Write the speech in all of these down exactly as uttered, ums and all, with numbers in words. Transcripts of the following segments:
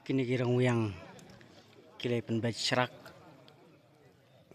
Kine ki rong wiang ki la pynbeit shrak.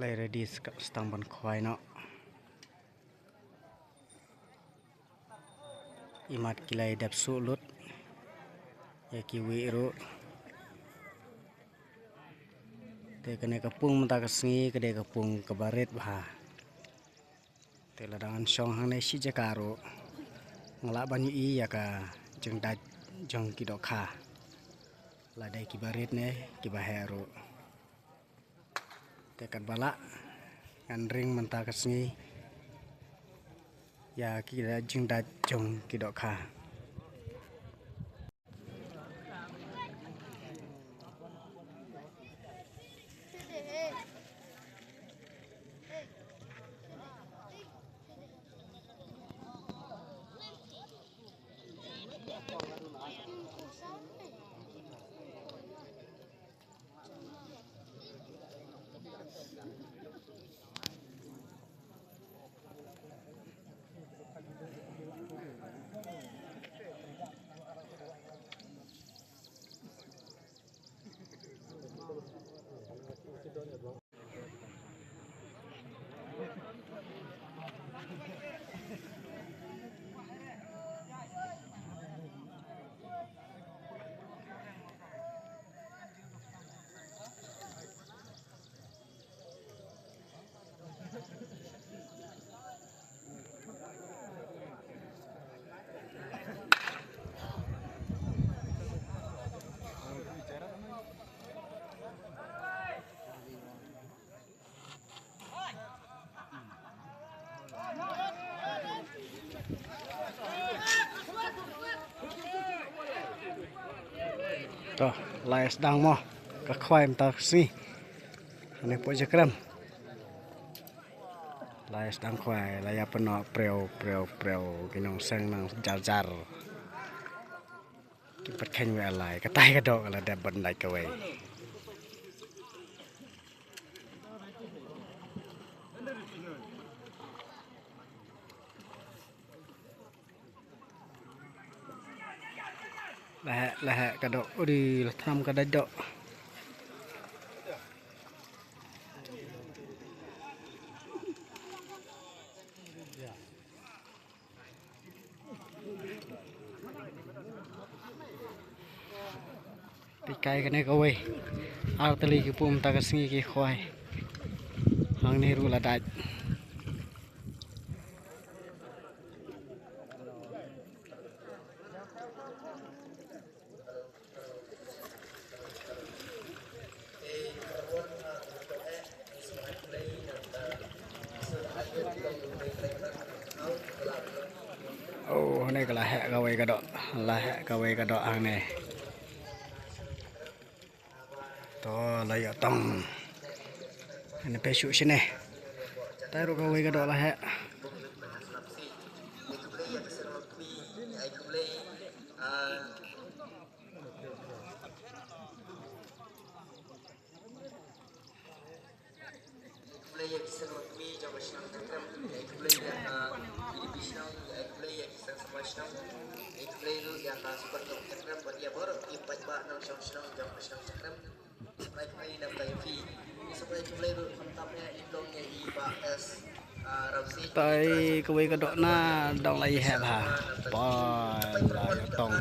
La ready sdang ban khwai noh. Imat ki la dep suh lut ïa kiwei ruh. Te kane ka pung mynta ka sngi ka dei ka pung kaba rit bha. Te lada ngan shong hangne shi jaka ruh nga lah ban ïohi ïa ka jingdait jong ki dohkha. Lada kiba rit ne kiba heh ruh. Te katba lah ngan ring mynta ka sngi ïa ki jingdait jong ki dohkha. To, la ïa sdang mo ka khwai mynta ka sngi. Hangne pok jakrem. La ïa sdang khwai, la ïa pynnoh priew priew priew ki nongseng nang jar jar. Ki pat kheiñ wei lai, katai ka doh ka la dep ban dait kawei. La heh, la heh ka doh, uri la thnam ka dait doh. Peit kai kane kawei. Ar tylli ki pung mynta ka sngi ki khwai. Hangne ruh la dait. Oh, hangne ka la heh kawei ka doh, la heh kawei ka doh hangne. To la ïoh tong. Hangne peit shuh shane. Tai ruh kawei ka doh la heh. Tai kawei ka doh na dong la ïa heh bha. Pai la ïa tong.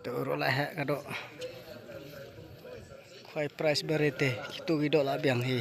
To ruh la heh ka doh. Khwai prize bari te, kitu ki doh la biang hi.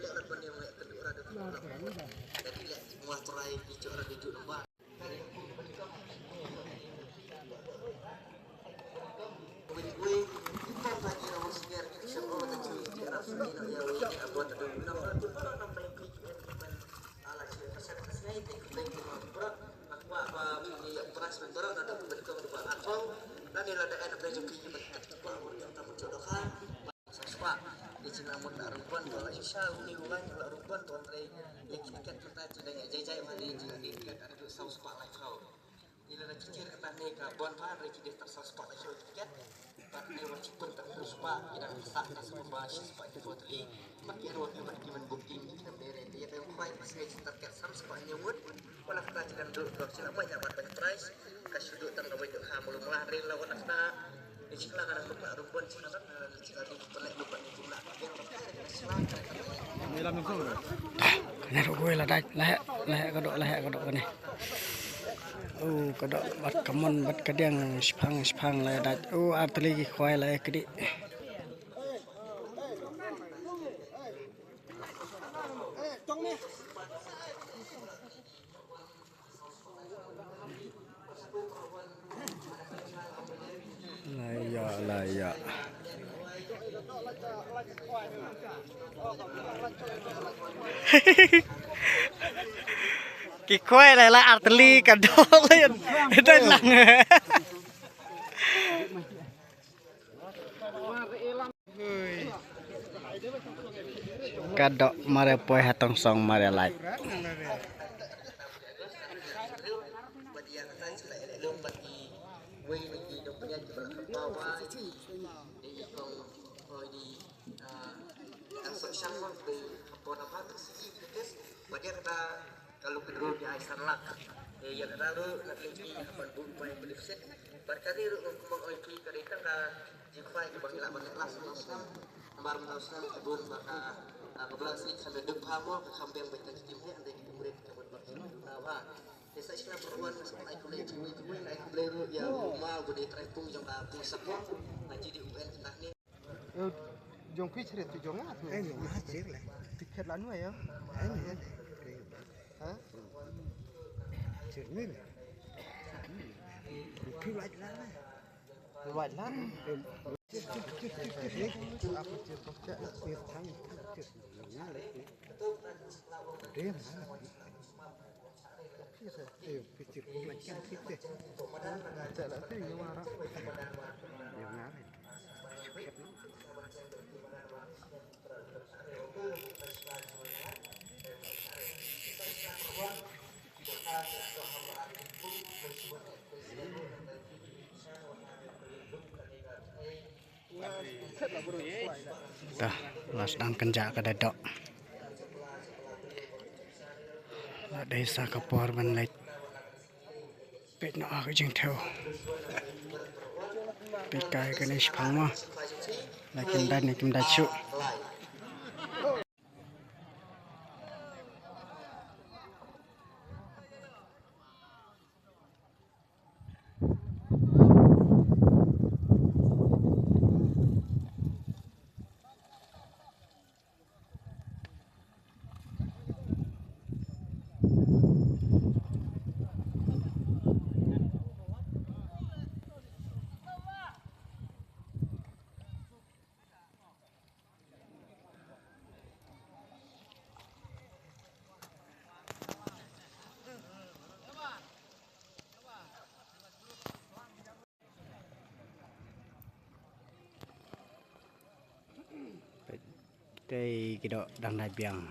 Ila da ki tiket kata ne ka bun bha, hynrei ki dei tang saw spah laiphew tiket. Bad ne wat ki pun tang hynriew spah, ki dang sah tang spah ba shi spah hynñiew phew tylli. Bad ki arwah ki bad ki ban booking ki dang dei re. Te ïa ka ïong khwai ba sngew ki target san spah hynñiew ngut. Wat la kata ki dang duh, duh ki la mai ïa bad ban price. Ka shu duh tang kawei duh ha mulu mula hynrei la wat la kata. Te ki la ka dang duh la rumbon ki la. Kane ruh kawei la dait, la heh, la heh ka doh, la heh ka doh kane. U ka doh bad ka mon bad ka diang shipang shipang la dait. U ar tylli ki khwai la ïa kdih. La ïa, la ïa. Ki khwai la la ar tylli ka doh la ïa. Ita lang. Ka doh mar ïa poi ha tong song mar ïa lait. Ka luk ruh ki ai san lak. Ïa kata ruh na kynti ban bun pai benefit. Bad kane ruh ngam kumba oi phi ka dei tang ka jingkhwai kaba ngi lah ban leh last last snem. Namar mynta u snem ka bun ba ka, ah, ka bla sik ka dei duk pha mo ka kham biang bad ka jingtim heh ande ki tim rit ka bun ba ki na ba. Te sa shlap ruh wan ka sa ai khublei jingwei jingwei ai khublei ruh ïa u ma u dei trai pung jong ka pung sap mo. Na ji dei u en kita ne. Jong phi chret tu jong nga tu. Eh, jong nga chret le. Tiket la nu ayo. Eh, ha? Chret ni le. Phi lait la le. Lait la. Chret, chret, chret, chret, chret. Aku chret, chret, chret, chret. Nga le. Dia nga le. Ta, la sdang kynjah ka da doh. La dei sa ka por ban leit peit noh ha ka jingthew. Peit kai kane shaphang mo. La kim dait ne kim dait shuh. Te ki doh dang dait biang.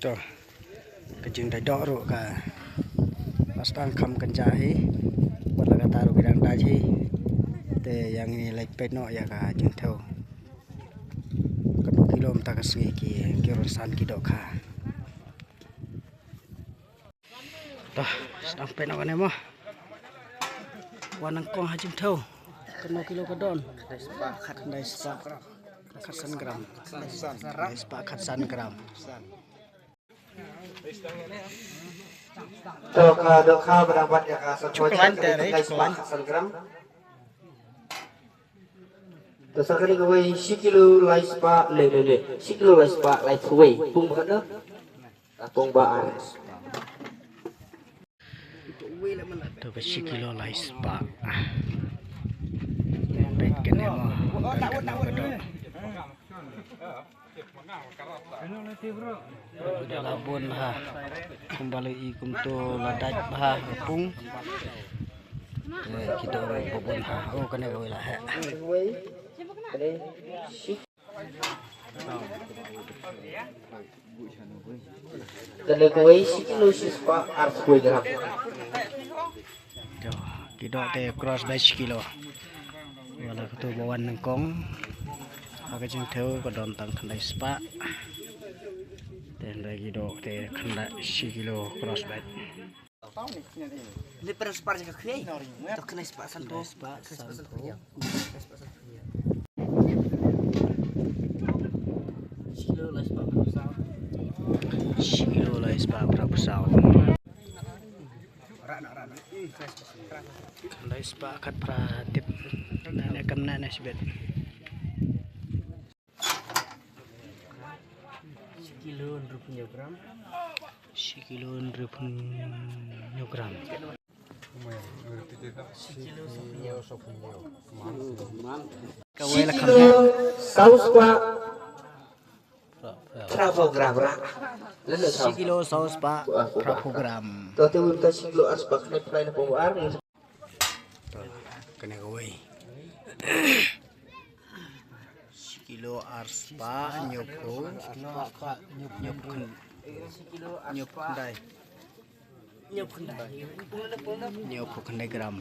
To, ka jingdait doh ruh ka la sdang kham kynjah hi. Wat la kata ruh ki dang dait hi. Te ïa ngi leit peit noh ïa ka jingthew. Katno kilo mynta ka sngi ki, ki rung san ki dohkha. Tah, sdang peit noh kane mo. Wan nyngkong ha jingthew. Katno kilo ka don? Khyndai spah khatsan gram. Khyndai spah khatsan gram. To ka dohkha ba dang bat ïa ka san poi, khyndai spah khatsan gram. To sa kane kawei shi kilo lai spah, le le le. Shi kilo lai spah lai three. Pung ba khatno? Pung ba ar. To ka shi kilo lai spah. Peit kane mo. Kan kane ka doh. Doh la bun ha. Kumba la i kumto la dait bha ha pung. Te ki doh ruh ba bun ha. Oh, kane kawei la heh. Kane kawei shi kilo shi spah arphew gram. To, ki doh te cross beit shi kilo. Wat la kato ba wan nyngkong ha ka jingthew ka don tang khyndai spah. Te hynrei ki doh te khyndai, shi kilo cross beit. Ni pren spah ka khwai. To khyndai spah sanphew. Khyndai spah sanphew. Shi kilo lai spah phra phew saw. Shi kilo lai spah phra phew saw. Khyndai spah khatphra tip. Na ne kam na ne shibit. Shi kilo hynriewphew hynñiew gram. Shi kilo hynriewphew hynñiew gram. Shi kilo sawphew hynñiew. Kawei la kham. Shi kilo saw spah phraphew gram ra. Shi kilo saw spah phraphew gram. To te wym ta shi kilo ar spah khyndai phew lai na phew ar. To, kane kawei. Shi kilo ar spah hynñiewphew. Hynñiewphew khyndai. Hynñiewphew khyndai gram.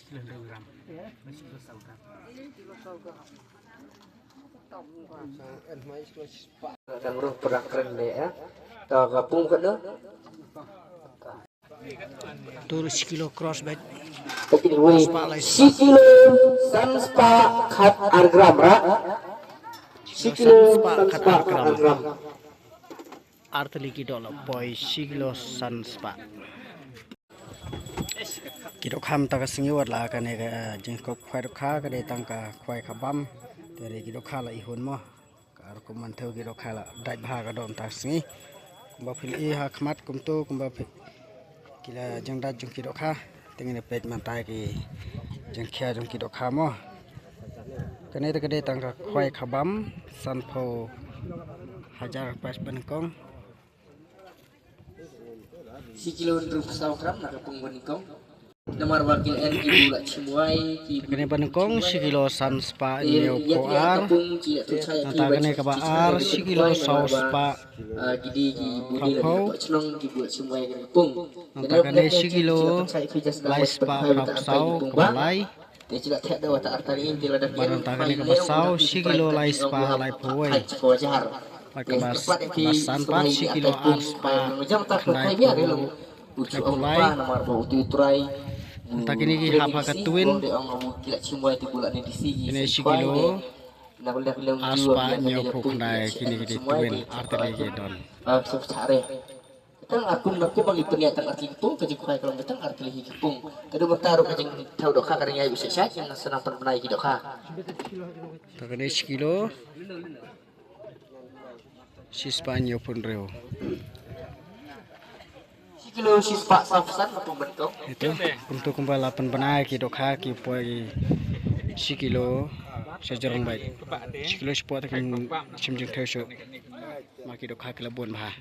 Kilo hynriew gram. Kilo saw gram. Dang ruh prak kren deh, eh. To ka pung kano? Tur shi kilo cross bag. Shi kilo san spah khat ar gram ra. Shi kilo san spah khat ar gram. Ar tylli ki dohkha la poi shi kilo san spah. Ki dohkha mynta ka sngi wat la kane ka jingkop khwai dohkha ka dei tang ka khwai khabam. Te ki dohkha la ihun mo. Ka rukom man thew ki dohkha la dait bha ka dom ta sngi. Kumba phi la i ha khmat kumto kumba phi ki la jingdait jong ki dohkha. Te ngin peit mynta ki jingkhia jong ki dohkha mo. Kane te ka dei tang ka khwai khabam sanphew hajar pais banyngkong. Shi kilo hynriewphew saw gram na ka pung banyngkong. Namar ba ki la en ki bu la chim wai ki bu. Kane banyngkong shi kilo san spah hynñiewphew ar. Nangta kane kaba ar shi kilo saw spah. Ah, ki di ki bu di la phew. Chnong ki bu la chim wai ka pung. Nangta kane shi kilo lai spah phra phew saw kaba lai. Te chi la theh da wata artari in te la da. Bad nangta kane kaba saw shi kilo lai spah laiphew wei. Bad kaba s-, kaba san pat shi kilo ar spah khyndai phew, khyndai phew lai. Nangta kine ki hap ha ka twin. Kine shi kilo ar spah hynñiewphew khyndai, kine ki dei twin, artylli ki don. Tang ar kum na kum ba ngi pynïaid tang artylli ki pung, ka jingkhwai ka long tang artylli ki pung. Ka dei mynta ruh ka jingthaw dohkha ka dang ïai bishai shai, jingsan nang pynbna ïa ki dohkha. Ta kane shi kilo shi spah hynñiewphew hynriew. Shi kilo shi spah sawphew san na pung banyngkong. Ito, kumto kumba la pynbna ïa ki dohkha ki poi shi kilo sha jrong bad. Shi kilo shi spah te kim shim jingthew shuh. Ma ki dohkha ki la bun bha.